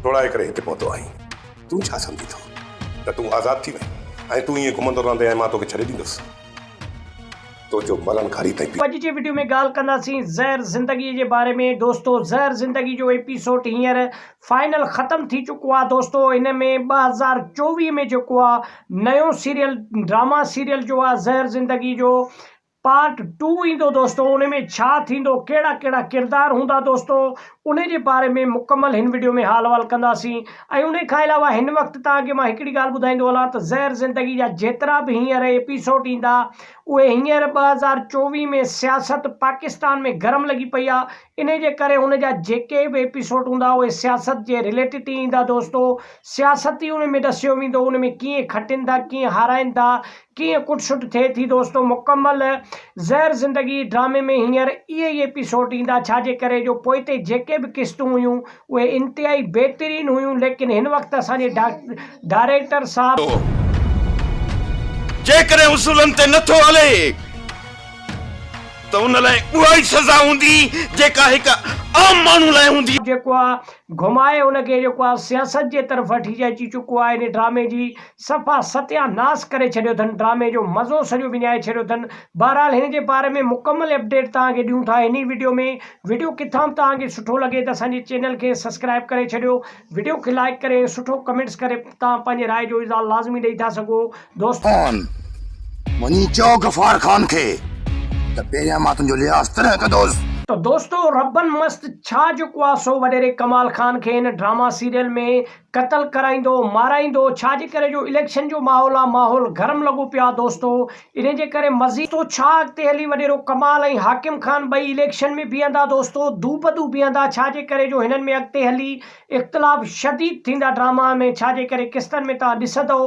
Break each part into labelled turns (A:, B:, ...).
A: ڊوڙائي ڪري هتي پهتو آهين. تون ڇا سمجهين ٿو ته تون آزاد ٿي وئين ۽ تون ائين گهمندو رهندين ۽ مان توکي ڇڏي ڏيندس؟ تنهنجو مرڻ گهڙي تائين پيڇو.
B: اڄ جي وڊيو ۾ ڳالهه ڪنداسين زهر زندگي جي باري ۾ دوستو زهر زندگي جو ايپيسوٽ هينئر فائنل ختم ٿي چڪو آ دوستو هن ۾ 2024 ۾ جيڪو آ نيو سيريل ڊراما سيريل جو آ زهر زندگي جو پارٽ ٽو ايندو دوستو ان ۾ ڇا ٿيندو ڪهڙا ڪهڙا ڪردار هوندا دوستو ان جي باري ۾ مڪمل هن وڊيو ۾ حال احوال ڪنداسين ۽ ان کان علاوه هن وقت توهان کي مان هڪڙي ڳالهه ٻڌائيندو هلان ته زهر زندگي جا جيترا به هينئر ايپيسوڊ ايندا اهي هينئر 2024 ۾ سياست پاڪستان ۾ گرم لڳي پئي آهي ان جي ڪري ان جا جيڪي به ايپيسوڊ هوندا اهي سياست جي رليٽيڊ ئي ايندا دوستو سياست ئي ان ۾ ڏسيو ويندو ان ۾ ڪيئن کٽين ٿا ڪيئن هارائين ٿا ڪيئن ڪٽ سٽ ٿئي ٿي دوستو مڪمل زهر زندگي ڊرامي ۾ هينئر اهي ئي ايپيسوڊ ايندا ڇا جي ڪري جو پوئتي جيڪي به قسطون هيون اهي انتهائي بهترين هيون ليڪن هن وقت اسان جي ڊائريڪٽر صاحب.
C: جيڪڏهن اصولن تي نٿو هلي ته ان لاء اها ئي سزا هوندي جيڪا هڪ عام ماڻهو لاء هوندي.
B: جيڪو آ گهمائي ان کي جيڪو آ سياست جي طرف وٺي اچي چڪو آ ان ڊرامي جي صفا ستيا ناس ڪري ڇڏيو اٿن ڊرامي جو مزو سڄو وڃائي ڇڏيو اٿن بهرحال هن جي باري ۾ مڪمل اپڊيٽ توهان کي ڏيون ٿا هن ئي وڊيو ۾ وڊيو ڪٿان به توهان کي سٺو لڳي ته اسان جي چينل کي سسڪرائب ڪري ڇڏيو وڊيو کي لائڪ ڪري ۽ سٺو ڪمينٽس ڪري توهان پنهنجي راء جو اظهار لازمي ڏئي ٿا سگهو دوستو.
D: خان، وڃي چئو غفار خان کي ته پهريان مان تنهنجو لحاظ تڏهن ڪندوس.
B: ته دوستو ربن مست ڇا جيڪو آ سو وڏيري ڪمال خان کي هن ڊراما سيريل ۾ قتل ڪرائيندو مارائيندو ڇا جي ڪري جو اليڪشن جو ماحول آ ماحول گرم لڳو پيو آ دوستو انهي جي ڪري مزي دوستو ڇا اڳتي هلي وڏيرو ڪمال ۽ حاڪم خان ٻئي اليڪشن ۾ بيهندا دوستو دوبدو بيهندا ڇا جي ڪري جو هنن ۾ اڳتي هلي اختلاف شديد ٿيندا ڊراما ۾ ڇا جي ڪري قسطن ۾ توهان ڏسندو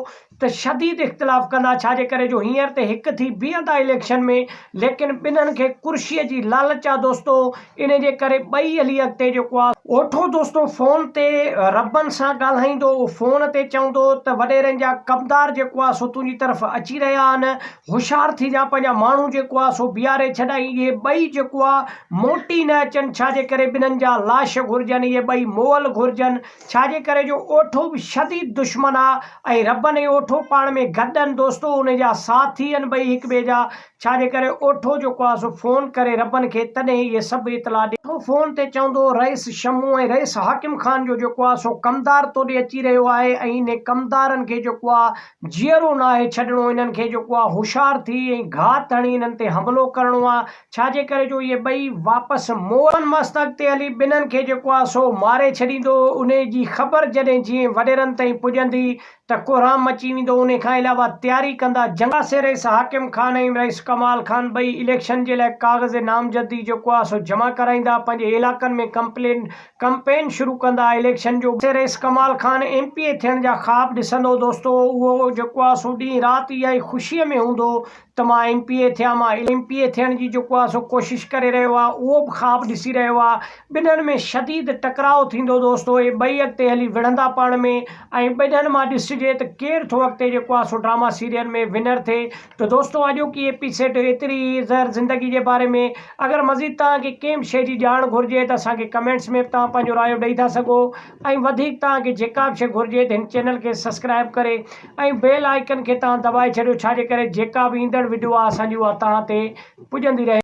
B: ته شديد اختلاف ڪندا ڇا جي ڪري جو هينئر ته هڪ ٿي بيهندا اليڪشن ۾ ليڪن ٻنهن کي ڪرسي جي لالچ آ دوستو انهي جي ڪري ٻئي هلي اڳتي جيڪو آ اوٺو دوستو فون تي ربن سان ڳالهائيندو اهو فون تي چوندو ته وڏيرن جا ڪمدار جيڪو آ سو تنهنجي طرف اچي رهيا آهن هوشيار ٿي جا پنهنجا ماڻهو جيڪو آ سو بيهاري ڇڏ ۽ اهي ٻئي جيڪو آ موٽي نه اچن ڇا جي ڪري ٻنهن جا لاش گهرجن اهي ٻئي مئل گهرجن ڇا جي ڪري جو اوٺو به شديد دشمن آ ۽ ربن ۽ اوٺو پاڻ ۾ گڏ ان دوستو انهي جا ساٿي ان ٻئي هڪ ٻئي جا ڇا جي ڪري اوٺو جيڪو آ سو فون ڪري ربن کي تڏهن اهي سڀ اطلاع ڏي ٿو فون تي چوندو رئيس شمو ۽ رئيس حاڪم خان جو جيڪو آ سو ڪمدار توڏي اچي رهيو آهي ۽ انهي ڪمدارن کي جيڪو آ جيئرو ناهي ڇڏڻو انهن کي جيڪو آ هوشيار ٿي ۽ گهات هڻي انهن تي حملو ڪرڻو آ ڇا جي ڪري جو اهي ٻئي واپس موئن مست اڳتي هلي ٻنهن کي جيڪو آ سو ماري ڇڏيندو. انهي جي خبر جڏهن جيئن وڏيرن تائين پڄندي ته ڪهرام مچي ويندو. انهي کان علاوه تياري ڪندا جنگ سي رئيس حاڪم خان ۽ رئيس ڪمال خان ٻئي اليڪشن جي لاء ڪاغذ نامزدي جيڪو آ سو جمع ڪرائيندا پنهنجي علائقن ۾ ڪمپلين ڪمپين شروع ڪندا اليڪشن جو سي رئيس ڪمال خان ايم پي اي ٿيڻ جا خواب ڏسندو دوستو اهو جيڪو آ سو ڏينهن رات اها ئي خوشي ۾ هوندو ته مان ايم پي اي ٿيان، مان ايم پي اي ٿيڻ جي جيڪو آ سو ڪوشش ڪري رهيو آ، اهو به خواب ڏسي رهيو آ، ٻنهن ۾ شديد ٽڪراء ٿيندو دوستو، اهي ٻئي اڳتي هلي وڙهندا پاڻ ۾ ۽ ٻنهن مان ڏسجي ته ڪير ٿو اڳتي جيڪو آ سو ڊراما سيريل ۾ ونر ٿئي ته دوستو اڄوڪي ايپيسيڊ ايتري ئي زهر زندگي جي باري ۾ اگر مزيد توهان کي ڪنهن به شئي جي ڄاڻ گهرجي ته اسان کي ڪمينٽس ۾ به توهان پنهنجو رايو ڏئي ٿا سگهو ۽ وڌيڪ توهان کي جيڪا به شئي گهرجي ته هن چينل کي سسڪرائب ڪري ۽ بيل آئيڪن کي توهان دٻائي ڇڏيو ڇا جي ڪري جيڪا به ايندڙ وڊيو آ اسان جي اها توهان تي پڄندي رهي.